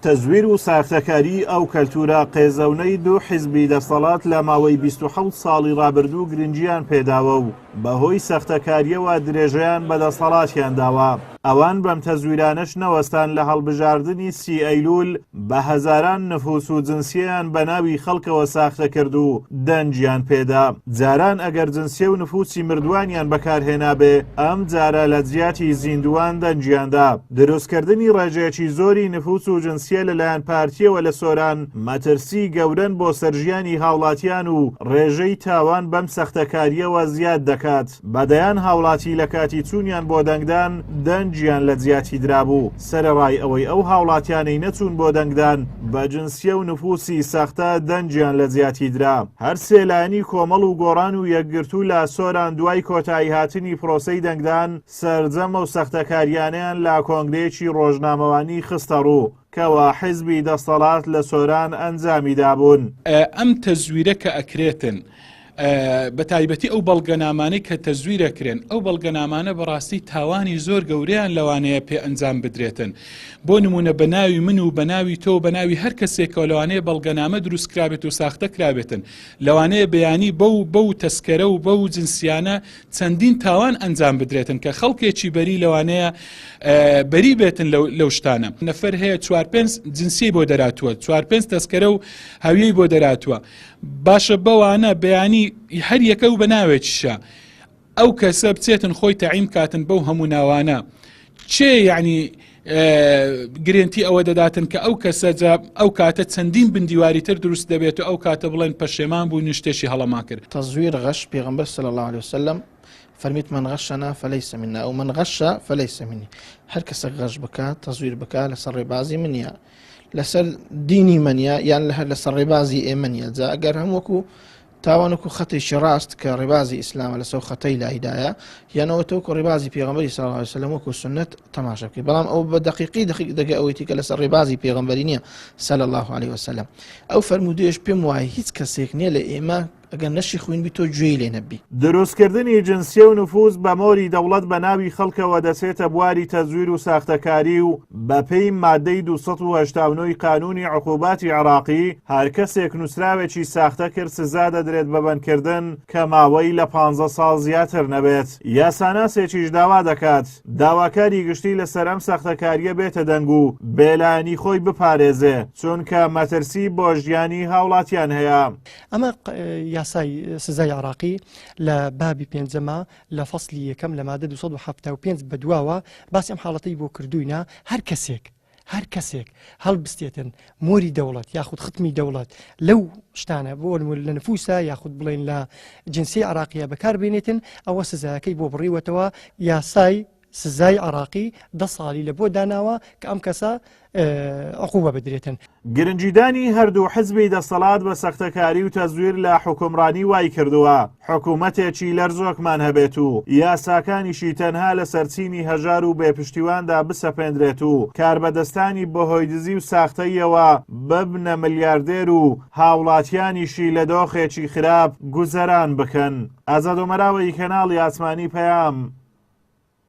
تەزویر و ساختەکاری ئەو کەلتورە قێزەونەی دوو حیزبی دەسەڵات لە ماوەی 27 ساڵی ڕابردوو گرنگیان پێداوە و بەهۆی سەختەکاریەوە درێژەیان بە دەسەڵاتیان داوە. ئەوان بەم تەزویرانەش نەوەستان لە هەڵبژاردنی سی ئەیلول بە هەزاران نفوس و جنسیەیان بە ناوی خەڵکەوە ساختە کرد و دەنگیان پێدا. جاران ئەگەر جنسیە و نفوسی مردوانیان بەکارهێنابێ ئەم جارە لە جیاتی زیندووان دەنگیان دا. دروستکردنی ڕێژەیەکی زۆری نفوس و جنسیە لەلایەن پارتیەوە لە سۆران مەترسی گەورەن بۆ سەر ژیانی هاوڵاتیان و ڕێژەی تاوان بەم سەختەکاریەوە زیاد دەکات. بە دەیان هاوڵاتی لە کاتی چوونیان بۆ دەنگدان دەنگیان لە جیاتی درابوو، سەرەڕای ئەوەی ئەو هاوڵاتیانەی نەچوون بۆ دەنگدان بە جنسیە و نفوسی ساختە دەنگیان لە جیاتی درا. هەر سێ لایەنی کۆمەڵ و گۆڕان و یەکگرتوو لە سۆران دوای کۆتاییهاتنی پرۆسەی دەنگدان سەرجەم ئەو سەختەکارییانەیان لە کۆنگرەیەکی ڕۆژنامەوانی خستەڕوو کەوا حزبی دەسەڵات لە سۆران ئەنجامی دابوون. ئەم تەزویرە کە ئەکرێتن بە تایبەتی ئەو بەڵگەنامانەی کە تەزویرەکرێن ئەو بەڵگەنامانە بەڕاستی تاوانی زۆر گەورەیان لەوانەیە پێ ئەنجام بدرێتن بۆ نمونە بە ناوی من و بە ناوی تۆ بە ناوی هەر کەسێکەوە لەوانەیە بەڵگەنامە دروست کرابێت و ساختە کرابێتن لەوانەیە بەیانی بەو بەو تەسکەرە و بەو جنسیانە چەندین تاوان ئەنجام بدرێتن کە خەڵکێکی بەری لەوانەیە بەری بێتن لەو شتانە نەفەر هەیە چوار پێنج جنسی بۆ دەراتووە چوار پێنج تەسکەرە و هەویەی بۆ دەراتووە باشە بەوانە بەیانی هەر یەکە و بە ناوێکیشە ئەو کەسە بچێتن خۆی تەعیم کاتن بەو هەموو ناوانە چێ یعنی گرنتی ئەوە دەداتن کە ئەو کەسە جا ئەو کاتە چەندین بندیواری تر دروست دەبێت و ئەو کاتە بڵێن پەشێمان بوو نشتێکی هەڵەمان کرد. تزویر غش پێغەمبەر صلی اللە علیە وسلم فەرمیت من غشنا فلیس منا او من غش فلیس منی هەر کەسێک غەش بکات تەزویر بکات لەسەر ڕێبازی منیە لەسەر دینی منیە یان لە هەر لەسەر ڕێبازی ئێمە نیە جا ئەگەر هەم وەکو تاوانەکو خەتێکی ڕاست کە ڕێبازی ئیسلامە لەسەر خەتەی لایدایە یانەوە تۆکو ڕێبازی پێغەمبەری صلی الله علیه وسلم وەکو سنت تەماشا بکەیت بەڵام ئەو بە دقیقی دقیق دەگە ئەوەی کە لەسەر ڕێبازی پێغەمبەری نییە صلی الله علیه وسلم ئەو فەرموودەیەش پێم وایە هیچ کەسێک نییە لە ئێمە ئەگەر نەشی خوین بی تۆ گوێی لێ نەبی. دروستکردنی جنسیە و نفوز بە مۆری دەوڵەت بە ناوی خەڵکەوە دەچێتە بواری تەزویر و ساختەکاری و بەپێی مادەی 289 ی قانونی عقوباتی عێراقی هەر کەسێک نوسراوێکی ساختە کرد سزا دەدرێت بە بەندکردن کە ماوەی لە پانزە ساڵ زیاتر نەبێت. یاساناسێکیش داوا دەکات داواکاری گشتی لەسەر ئەم ساختەکارییە بێتە دەنگ و بێلایەنی خۆی بپارێزێ چونکە مەترسی بۆ ژیانی هاوڵاتیان هەیە. ئەمە یاسای سزای عراقی لە بابی پێنجەما لە فەصلی یەکەم لە مادە 275 بەدواوە باسی ئەم حاڵەتەی بۆ کردوینە هەر کەسێک هەر کەسێک هەڵبستێتن مۆری دەوڵەت یاخود ختمی دەوڵەت لەو شتانە بۆ لە نفوسە یاخود بڵێن لە جنسی عراقیە بەکار بێنێتن ئەوە سزاکەی بۆ بڕیوەتەوە یاسای سزای عراقی دە ساڵی لە بۆ داناوە کە ئەم کەسە عقوبە بدرێتن. گرنگیدانی هەردوو حزبی دەسەڵات بە سەختەکاری و تەزویر لە حوکمڕانی وایکردووە حکومەتێکی لەرزۆکمان هەبێت و یاساکانیشی تەنها لەسەر چینی هەژار و بێ پشتیواندا بسەپێندرێت و کاربەدەستانی بەهۆی دزی و ساختەییەوە ببنە ملیاردێر و هاوڵاتیانیشی لە دۆخێکی خراپ گوزەران بکەن. ئازاد ئۆمەراوەیی کەناڵی ئاسمانی پەیام.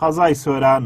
قەزای سۆران.